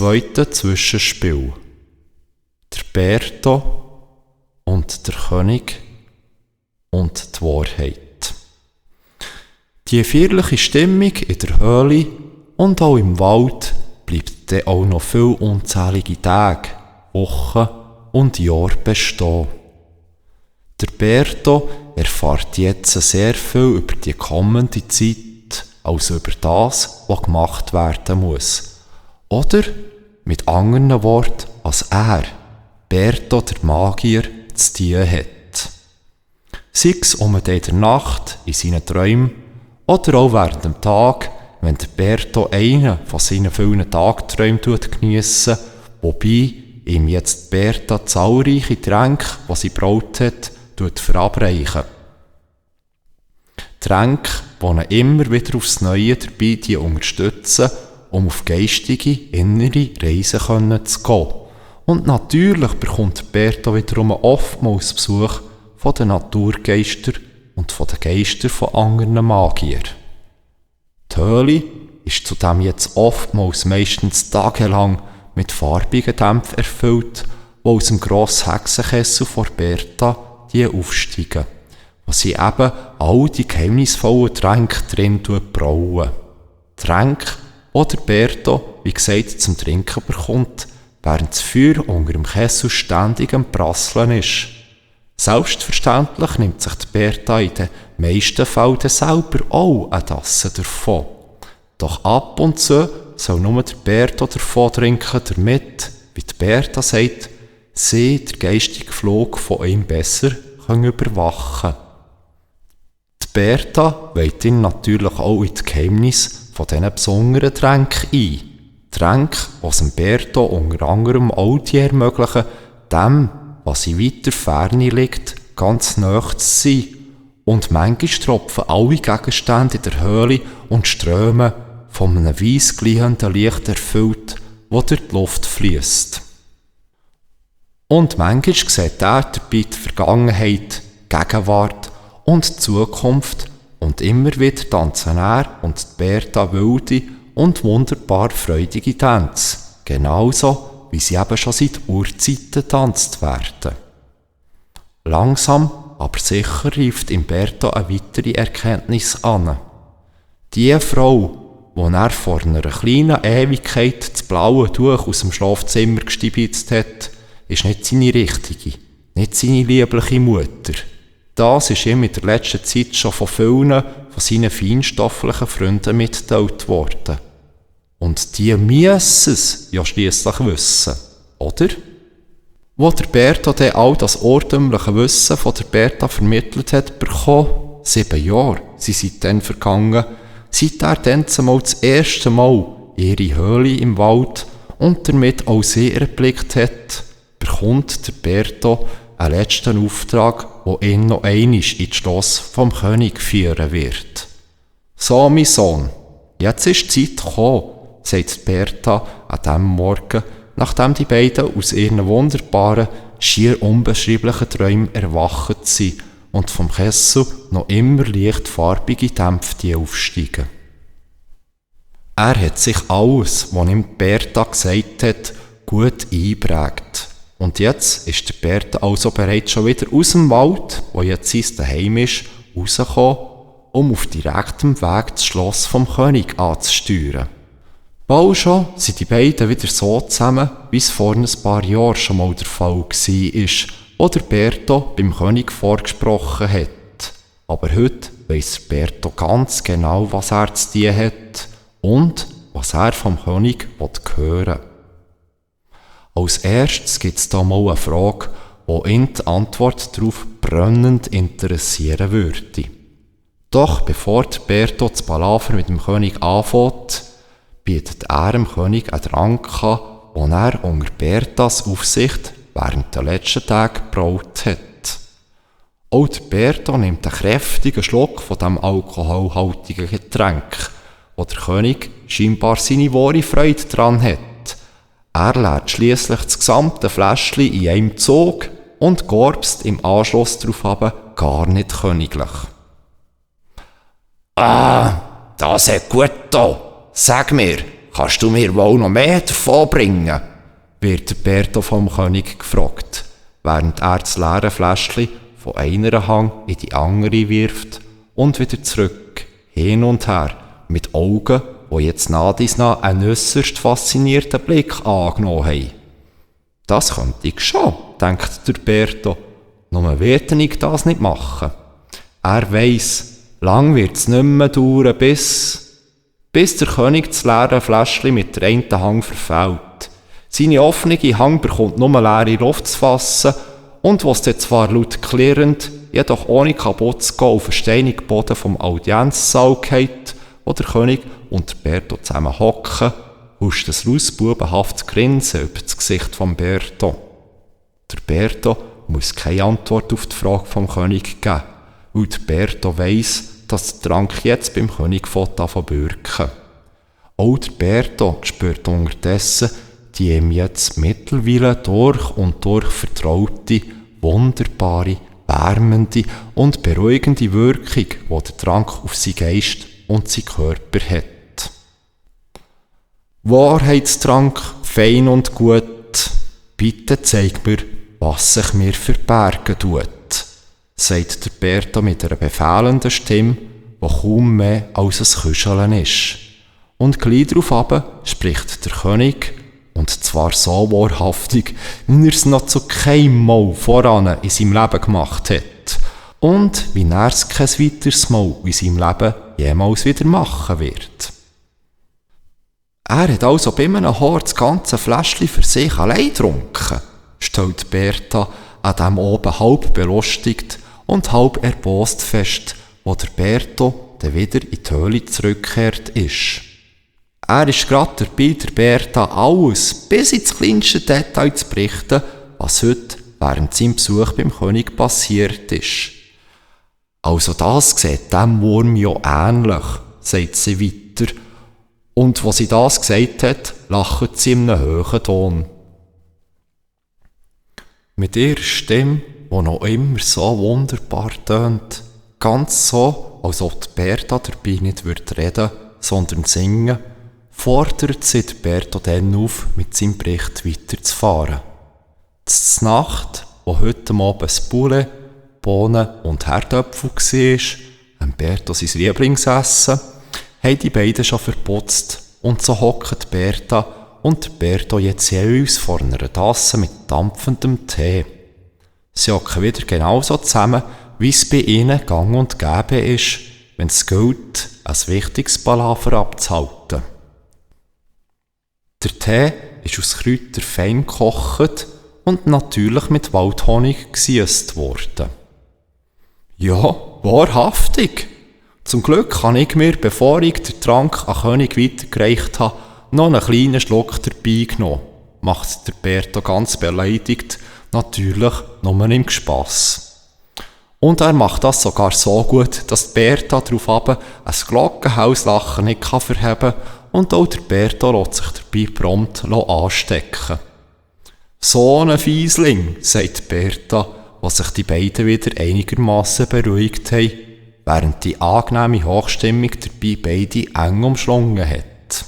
zweite Zwischenspiel. Der Berto und der König und die Wahrheit. Die feierliche Stimmung in der Höhle und auch im Wald bleibt dann auch noch viele unzählige Tage, Wochen und Jahre bestehen. Der Berto erfährt jetzt sehr viel über die kommende Zeit, also über das, was gemacht werden muss. Oder, mit anderen Worten, was er, Berto der Magier, zu tun hat. Sei es in der Nacht, in seinen Träumen, oder auch während dem Tag, wenn der Berto einen von seinen vielen Tagträumen geniessen, wobei ihm jetzt Berta zahlreiche Tränke, die sie braut hat, verabreichen. Tränke, die ihn immer wieder aufs Neue dabei unterstützen, um auf geistige, innere Reisen zu gehen. Und natürlich bekommt Berto wiederum oftmals Besuch von den Naturgeistern und von den Geistern von anderen Magiern. Die Höhle ist zudem jetzt oftmals meistens tagelang mit farbigen Dämpfen erfüllt, die aus dem grossen Hexenkessel von Berta aufsteigen, wo sie eben all die geheimnisvollen Tränke drin brauen. Tränke, die der Berto, wie gesagt, zum Trinken bekommt, während das Feuer unter dem Kessel ständig am Prasseln ist. Selbstverständlich nimmt sich die Berta in den meisten Fällen selber auch eine Tasse davon. Doch ab und zu soll nur der Berto davon trinken, damit, wie die Berta sagt, sie den geistigen Flug von ihm besser überwachen können. Die Berta weiht ihn natürlich auch in das Geheimnis von diesen besonderen Tränken ein. Tränke, die es dem Berto unter anderem auch die ermöglichen, dem, was in weiter Ferne liegt, ganz nahe zu sein. Und manchmal tropfen alle Gegenstände in der Höhle und Ströme von einem weiss gliehenden Licht erfüllt, das durch die Luft fließt. Und manchmal sieht er dabei die Vergangenheit, Gegenwart und Zukunft und immer wieder tanzen er und die Berta wilde und wunderbar freudige Tänze, genauso wie sie eben schon seit Urzeiten getanzt werden. Langsam, aber sicher reift im Berto eine weitere Erkenntnis an. Die Frau, die er vor einer kleinen Ewigkeit das blaue Tuch aus dem Schlafzimmer gestibitzt hat, ist nicht seine richtige, nicht seine liebliche Mutter. Das ist ihm in der letzten Zeit schon von vielen von seinen feinstofflichen Freunden mitgeteilt worden. Und die müssen es ja schliesslich wissen, oder? Wo der Berto dann all das urtümliche Wissen von der Berta vermittelt hat bekommen, 7 Jahre sind dann vergangen, seit er dann zumal das erste Mal ihre Höhle im Wald und damit auch sie erblickt hat, bekommt der Berto einen letzten Auftrag, der ihn noch einmal ins Schloss vom König führen wird. «So, mein Sohn, jetzt ist die Zeit gekommen», sagt Berta an diesem Morgen, nachdem die beiden aus ihren wunderbaren, schier unbeschreiblichen Träumen erwacht sind und vom Kessel noch immer leicht farbige Dämpfe aufsteigen. Er hat sich alles, was ihm Berta gesagt hat, gut eingeprägt. Und jetzt ist der Berta also bereits schon wieder aus dem Wald, wo jetzt sein Daheim ist, rausgekommen, um auf direktem Weg das Schloss vom König anzusteuern. Bald schon sind die beiden wieder so zusammen, wie es vor ein paar Jahren schon mal der Fall war, wo der Berto beim König vorgesprochen hat. Aber heute weiss Berto ganz genau, was er zu tun hat und was er vom König hören will. Als erstes gibt es da mal eine Frage, wo ihn die Antwort darauf brennend interessieren würde. Doch bevor der Berto das Palaver mit dem König anfängt, bietet er dem König einen Trank an, den er unter Bertas Aufsicht während der letzten Tage gebraut hat. Auch der Berto nimmt einen kräftigen Schluck von diesem alkoholhaltigen Getränk, wo der König scheinbar seine wahre Freude daran hat. Er leert schliesslich das gesamte Fläschchen in einem Zug und gorbst im Anschluss darauf aber gar nicht königlich. «Ah, das hat gut da. Sag mir, kannst du mir wohl noch mehr davon bringen? Wird der Berto vom König gefragt, während er das leere Fläschchen von einer Hand in die andere wirft und wieder zurück, hin und her, mit Augen, die jetzt nach dies nach einen äusserst faszinierten Blick angenommen haben. Das könnte ich schon, denkt der Berto, nur werde ich das nicht machen. Er weiss, lang wird es nicht mehr dauern, bis der König das leere Fläschchen mit der einen Hand verfällt. Seine offene Hand bekommt nur leere Luft zu fassen und was dann zwar laut klirrend, jedoch ohne kaputt zu gehen, auf den steinigen Boden vom Audienzsaal geht, wo der König und der Berto zusammen hocken, huscht das lausbubenhaftes Grinsen über das Gesicht von Berto. Der Berto muss keine Antwort auf die Frage vom König geben, weil der Berto weiss, dass der Trank jetzt beim König wirken. Auch der Berto spürt unterdessen die ihm jetzt mittlerweile durch und durch vertraute, wunderbare, wärmende und beruhigende Wirkung, die der Trank auf seinen Geist und seinen Körper hat. Wahrheitstrank, fein und gut, bitte zeig mir, was sich mir verbergen tut, sagt der Berto mit einer befehlenden Stimme, die kaum mehr als ein Küscheln ist. Und gleich darauf spricht der König, und zwar so wahrhaftig, wie er es noch zu keinem Mal voran in seinem Leben gemacht hat. Und wie er es kein weiteres Mal in seinem Leben jemals wieder machen wird. Er hat also bei einem Haar das ganze Fläschchen für sich allein getrunken, stellt Berta an dem oben halb belustigt und halb erbost fest, wo der Berto dann wieder in die Höhle zurückgekehrt ist. Er ist gerade dabei, der Berta alles bis ins kleinste Detail zu berichten, was heute während seinem Besuch beim König passiert ist. Also das sieht dem Wurm ja ähnlich, sagt sie weiter. Und als sie das gesagt hat, lacht sie in einem hohen Ton. Mit ihrer Stimme, die noch immer so wunderbar tönt, ganz so, als ob die Berta dabei nicht reden würde, sondern singen, fordert sie Berto dann auf, mit seinem Bericht weiterzufahren. Die Nacht, wo heute Abend das Poulet, Bohnen und Herdöpfel war, Berto sein Lieblingsessen, haben die beiden schon verputzt und so hocken Berta und Berto jetzt jeweils vor einer Tasse mit dampfendem Tee. Sie hocken wieder genauso zusammen, wie es bei ihnen gang und gäbe ist, wenn es gilt, ein wichtiges Palaver abzuhalten. Der Tee ist aus Kräutern fein gekocht und natürlich mit Waldhonig gesüsst worden. Ja, wahrhaftig. Zum Glück habe ich mir, bevor ich den Trank an König weitergereicht habe, noch einen kleinen Schluck dabei genommen, macht der Berto ganz beleidigt, natürlich nur im Gespass. Und er macht das sogar so gut, dass Berta darauf ein Glockenhauslachen nicht verheben kann und auch der Berto lässt sich dabei prompt anstecken. «So ein Fiesling», sagt Berta, was sich die beiden wieder einigermaßen beruhigt haben, während die angenehme Hochstimmung dabei beide eng umschlungen hat.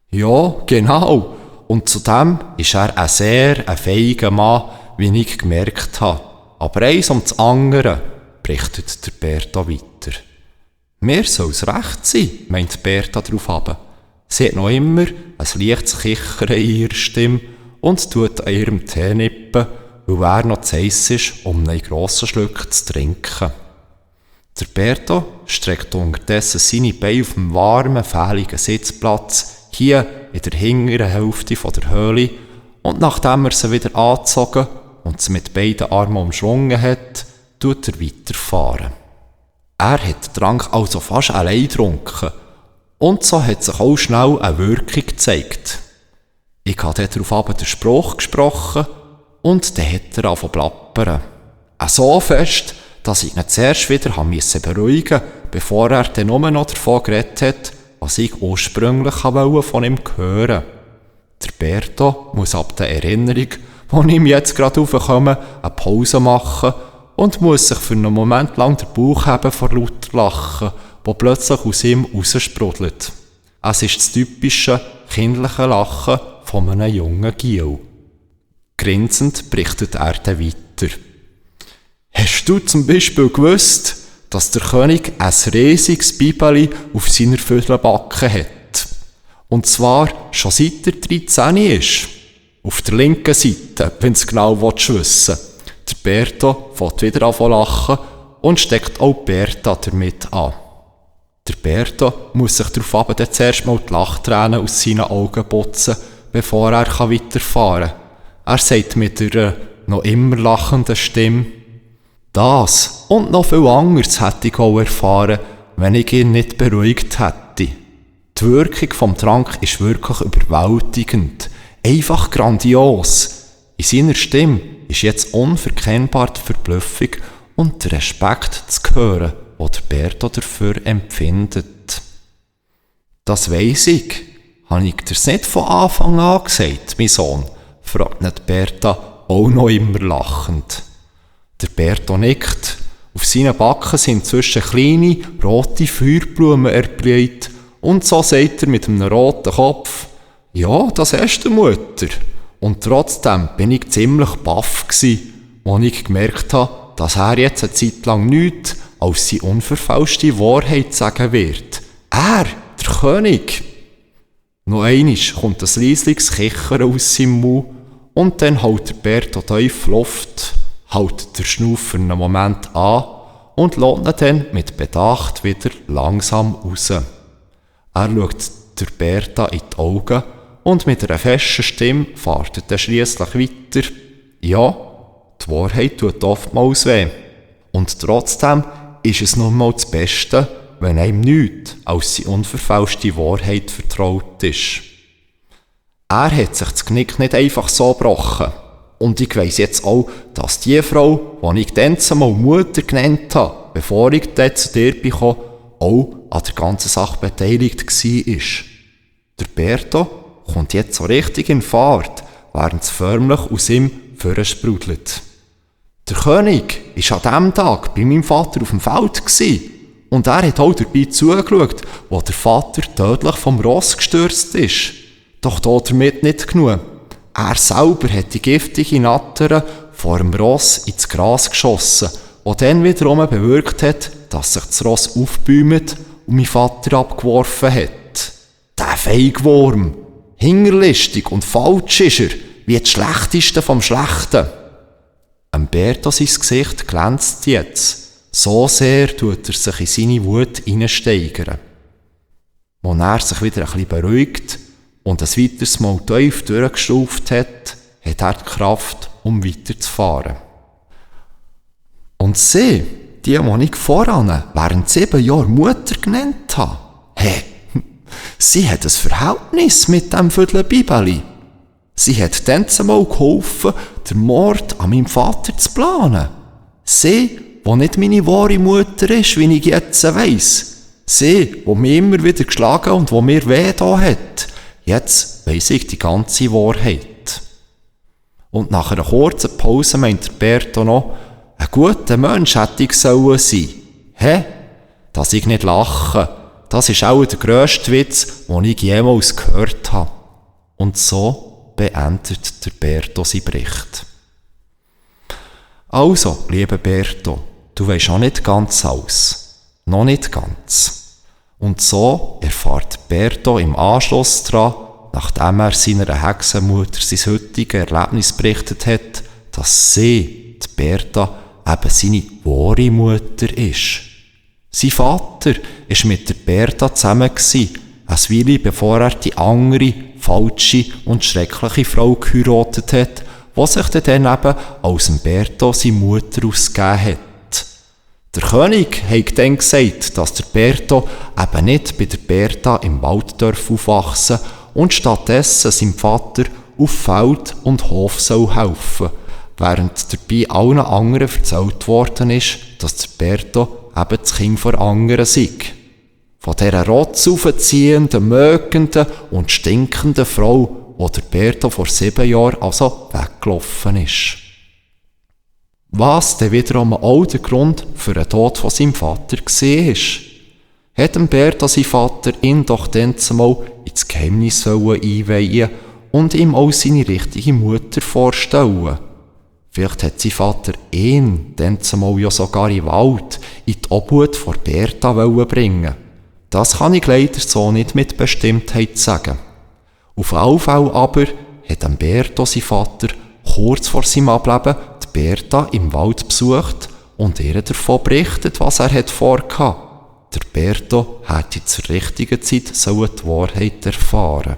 «Ja, genau, und zudem ist er ein sehr fähiger Mann, wie ich gemerkt habe. Aber eins um das andere», berichtet der Berta weiter. «Mir soll's recht sein», meint Berta darauf. Sie hat noch immer ein leichtes Kichern in ihrer Stimme und tut an ihrem Tee nippen, weil er noch zu heiss ist, um einen grossen Schluck zu trinken. Der Berto streckt unterdessen seine Beine auf dem warmen, fehligen Sitzplatz, hier in der hinteren Hälfte der Höhle, und nachdem er sie wieder angezogen und sie mit beiden Armen umschlungen hat, tut er weiterfahren. Er hat den Trank also fast allein getrunken, und so hat sich auch schnell eine Wirkung gezeigt. Ich habe darauf den Spruch gesprochen und dann hat er angefangen zu plappern. So fest, dass ich ihn zuerst wieder beruhigen musste, bevor er dann nur noch davon geredet hat, was ich ursprünglich von ihm hören wollte. Der Berto muss ab der Erinnerung, die ihm jetzt gerade aufkomme, eine Pause machen und muss sich für einen Moment lang den Bauch heben vor lauter Lachen, wo plötzlich aus ihm raussprudelt. Es ist das typische kindlichen Lachen von einem jungen Giel. Grinsend berichtet er dann weiter. Hast du zum Beispiel gewusst, dass der König ein riesiges Bibeli auf seiner Viertelbacke hat? Und zwar schon seit er 13 ist. Auf der linken Seite, wenn du genau wissen willst. Der Berto fängt wieder an zu lachen und steckt auch Berta damit an. Der Berto muss sich darauf aber zuerst mal die Lachtränen aus seinen Augen putzen, bevor er weiterfahren kann. Er sagt mit einer noch immer lachenden Stimme, das und noch viel anderes hätte ich auch erfahren, wenn ich ihn nicht beruhigt hätte. Die Wirkung vom Trank ist wirklich überwältigend, einfach grandios. In seiner Stimme ist jetzt unverkennbar die Verblüffung und der Respekt zu hören, den der Berto dafür empfindet. Das weiss ich. Habe ich dir's nicht von Anfang an gesagt, mein Sohn? Fragt nicht Berta, auch noch immer lachend. Der Berto nickt. Auf seinen Backen sind zwischen kleine, rote Feuerblumen erblüht und so sagt er mit einem roten Kopf, ja, das hast du, Mutter. Und trotzdem bin ich ziemlich baff gsi, als ich gemerkt habe, dass er jetzt eine Zeit lang nichts als seine unverfälschte Wahrheit sagen wird. Er, der König. Noch einmal kommt ein leisliches Kichern aus seinem Mund und dann hält der Berto tief Luft, hält den Schnuff für einen Moment an und lässt ihn dann mit Bedacht wieder langsam raus. Er schaut der Berta in die Augen und mit einer festen Stimme fährt er schliesslich weiter. Ja, die Wahrheit tut oftmals weh. Und trotzdem ist es nun mal das Beste, wenn einem nichts als die unverfälschte Wahrheit vertraut ist. Er hat sich das Knick nicht einfach so gebrochen. Und ich weiss jetzt auch, dass die Frau, die ich dann zumal Mutter genannt habe, bevor ich dort zu dir bekam, auch an der ganzen Sache beteiligt war. Der Berto kommt jetzt so richtig in Fahrt, während es förmlich aus ihm vorsprudelt. Der König war an diesem Tag bei meinem Vater auf dem Feld und er hat auch dabei zugeschaut, wo der Vater tödlich vom Ross gestürzt ist. Doch damit nicht genug. Er selber hat die giftige Natter vor dem Ross ins Gras geschossen, was dann wiederum bewirkt hat, dass sich das Ross aufbäumt und mein Vater abgeworfen hat. Der Feigwurm! Hingerlistig und falsch ist er, wie das Schlechteste vom Schlechten. Berto sein Gesicht glänzt jetzt. So sehr tut er sich in seine Wut hineinsteigern. Als er sich wieder ein bisschen beruhigt und ein weiteres Mal tief durchgestuft hat, hat er die Kraft, um weiterzufahren. Und sie, die ich voran während 7 Jahren Mutter genannt habe, sie hat ein Verhältnis mit dem Viertel Bibeli. Sie hat dann zumal geholfen, den Mord an meinem Vater zu planen. Sie, die nicht meine wahre Mutter ist, wie ich jetzt weiss. Sie, die mich immer wieder geschlagen und die mir weh da hat. Jetzt weiss ich die ganze Wahrheit. Und nach einer kurzen Pause meint der Berto noch, ein guter Mensch hätte ich sein sollen. Dass ich nicht lache, das ist auch der grösste Witz, den ich jemals gehört habe. Und so beendet der Berto seinen Bericht. Also, lieber Berto, du weisst auch nicht ganz alles. Noch nicht ganz. Und so erfährt Berto im Anschluss daran, nachdem er seiner Hexenmutter sein heutiges Erlebnis berichtet hat, dass sie, die Berta, eben seine wahre Mutter ist. Sein Vater war mit der Berta zusammen, eine Weile bevor er die andere, falsche und schreckliche Frau geheiratet hat, die sich dann eben als Berto seine Mutter ausgegeben hat. Der König hat dann gesagt, dass der Berto eben nicht bei der Berta im Wald aufwachsen darf und stattdessen seinem Vater auf Feld und Hof soll helfen, während dabei allen anderen erzählt worden ist, dass der Berto eben das Kind von anderen sei. Von dieser rotzaufziehenden, mögenden und stinkenden Frau, die der Berto vor 7 Jahren also weggelaufen ist. Was dann wiederum auch der Grund für den Tod von seinem Vater war. hat Berto sein Vater ihn doch dann zumal ins Geheimnis einweihen und ihm auch seine richtige Mutter vorstellen. Vielleicht hat sein Vater ihn dann zumal ja sogar in den Wald, in die Obhut von Berta bringen. Das kann ich leider so nicht mit Bestimmtheit sagen. Auf jeden Fall aber hat Berto sein Vater kurz vor seinem Ableben die Berta im Wald besucht und ihr davon berichtet, was er vorgehabt. Der Berto hätte zur richtigen Zeit die Wahrheit erfahren.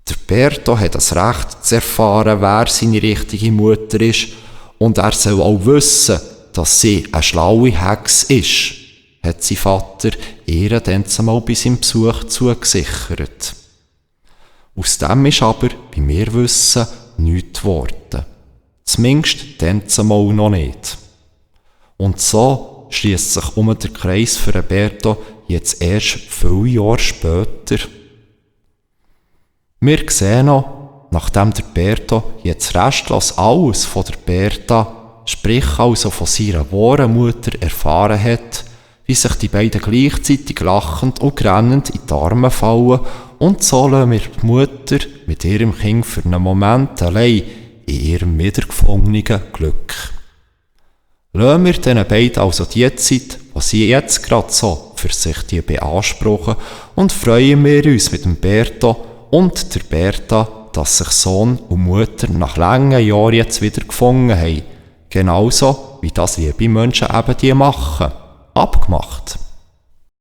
Der Berto hat das Recht zu erfahren, wer seine richtige Mutter ist, und er soll auch wissen, dass sie eine schlaue Hexe ist, hat sein Vater ihr dann zumal bei seinem Besuch zugesichert. Aus dem ist aber, wie wir wissen, nichts geworden. Zumindest dann zumal noch nicht. Und so schliesst sich der Kreis für Berto jetzt erst viele Jahre später. Wir sehen noch, nachdem der Berto jetzt restlos alles von der Berta, sprich also von seiner wahren Mutter, erfahren hat, wie sich die beiden gleichzeitig lachend und grennend in die Arme fallen, und so lassen wir die Mutter mit ihrem Kind für einen Moment allein in ihrem wiedergefundenen Glück. Lassen wir diesen beiden also die Zeit, die sie jetzt gerade so für sich beanspruchen, und freuen wir uns mit dem Berto und der Berta, dass sich Sohn und Mutter nach langen Jahren jetzt wieder gefunden haben. Genauso wie das liebe Menschen eben die machen. Abgemacht.